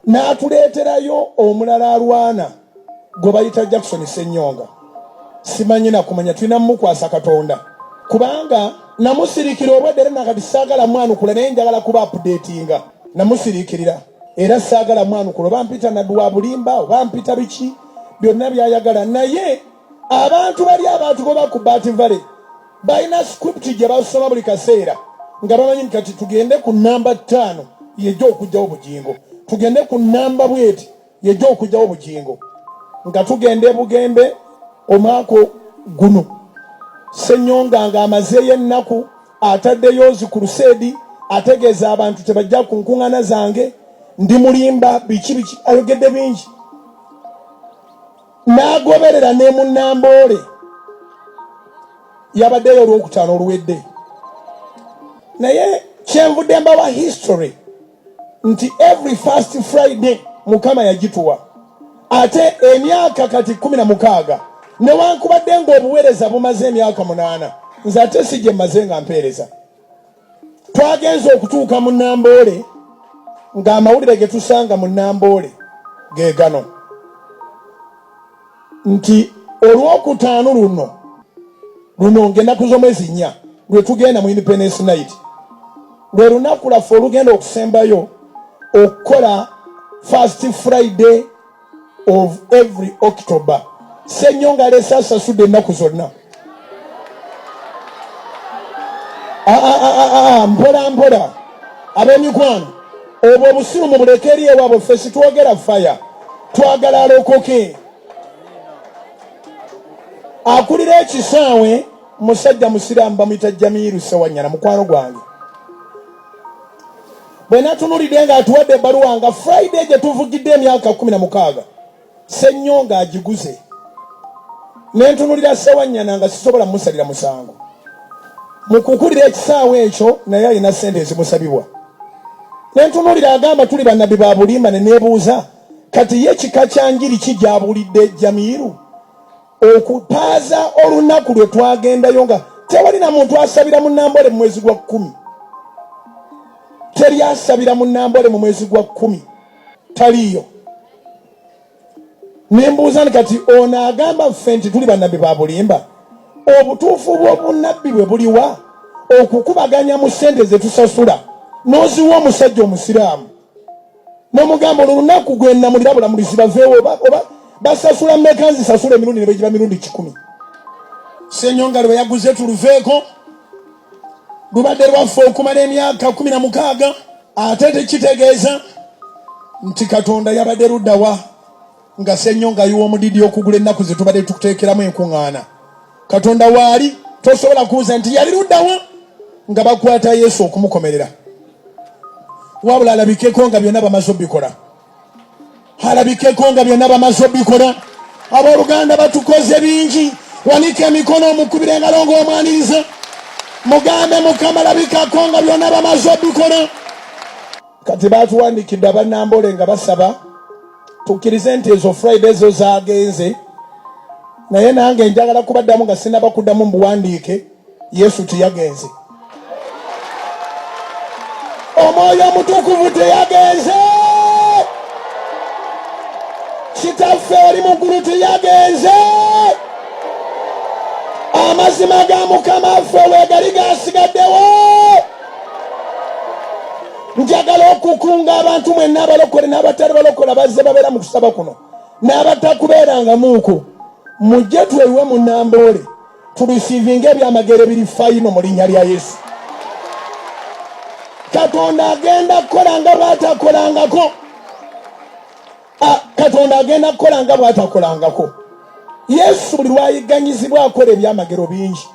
N'atuleeterayo omulala alwana gwe bayita Jackson Ssenyonga. Simanyi na kumanya, tulina mumukwasa Katonda, kubanga namusirikira obwedda era nakati saagala mwanukula, naye njagala kuba updatinga. Namusirikirira era saagala mwanukula, oba mpita nabbi wa bulimba oba mpita biki byonna byayagala, naye abantu bali abaatugoba ku Bat Valley balina script gye basoma buli kaseera nga bamanyi nti kati tugende ku namba 5 yejja okugyawo Bugingo, tugende ku namba bweti yejja okugyawo Bugingo, nga tugenda ebugembe omwaka guno. Ssenyonga nga amazeeyo ennaku ataddeyo zi kuruseedi, ategeeza abantu tebajja ku nkuŋŋaana zange, ndi mulimba, biki biki, ayogedde bingi. N'agoberera ne mu Namboole, yabaddeyo olwokutaano oluwedde. Naye kyenvudde mbawa history nti every first Friday Mukama yagituwa, ate emyaka kati 16, newankubadde ng'obuweereza bumaze emyaka 8, nze ate si gye mmaze nga mpeereza. Twagenze okutuuka mu Namboole ng'amawulire ge tusanga mu Namboole ge gano nti olwokutaano luno luno ng'ennaku z'omwezi 4 lwe tugenda mu Independence Night, lwe lunaku lwaffe olugenda okusembayo okukola first Friday of every October. Ssenyonga aleese asasudde ennaku zonna. Mpola mpola ab'emikwano, obwo obusiru mubuleke eri ewaabwe, ffe sitwogera faya, twagala alokoke. Akulira ekisaawe musajja musiraamu bamuyita Jamiru Sewanyana, mukwano gwange. Bwe natunulidde ng'atuwadde ebbaluwa nga Friday gye tuvugidde emyaka 16 Ssenyonga agiguze, ne ntunulira Sewanyana nga sisobola musalira musango mu kukulira ekisaawe ekyo, naye alina ssente ezimusabibwa. Ne ntunulira agamba tuli bannabbi ba bulimba, ne neebuuza kati ye kika kya njiri ki gy'abuulidde Jamiru okupaaza olunaku lwe twagendayo nga tewali na muntu asabira mu Namboole mu mwezi gwa 10. Teri asabira mu Namboole mu mwezi gwa 10, taliiyo. Ne mbuuza nti kati ono agamba ffe nti tuli bannabbi ba bulimba, obutuufu bw'obunnabbi bwe buliwa okukubaganya mu ssente ze tusasula n'oziwa omusajja omusiraamu n'omugamba olwo lunaku gwe namulira bulamulizi baveewo, oba basasula mmeka nzisasula emirundi ne begiba mirundi 100. Ssenyonga lwe yaguze tuluveeko, lubadde lwaffe okumala emyaka 16, ate tekitegeeza nti Katonda yabadde luddawa nga Ssenyonga ayiwa omudidi okugula ennaku ze tubadde tukuteekeramu enkuŋŋaana. Katonda waali, tosobola kubuuza nti yali luddawa nga bakwata Yesu okumukomerera, wabula alabikeko nga byonna bamaze obikola, alabikeko nga byonna bamaze obikola. Abooluganda batukoze bingi, wanika emikono omukubire engalo ng'omwaniriza, mugambe Mukama labikako nga byonna bamaze obikola. Kati batuwandikidde abannambole nga basaba tukkirize nti ezo Friday zo zagenze, naye nange njagala kubaddamu nga sinaba kuddamu mbuwandiike. Yesu teyagenze, Omwoyo Omutukuvu teyagenze, Kitaffe ali mu ggulu teyagenze. Amazima ga Mukama waffe wegali gasigaddewo. Njagala okukunga abantu mwenna abalokole n'abatali balokole abazze babeera mu kusaba kuno n'abatakubeerangamuuko, mujje tweyiwe mu Namboole tulisiivinga ebyamagero ebiri fayino mu linnya lya Yesu. Katonda agenda kukola nga bw'atakolangako. Katonda agenda kukola nga bw'atakolangako. Yesu buli lw'ayigganyizibwa akola ebyamagero bingi.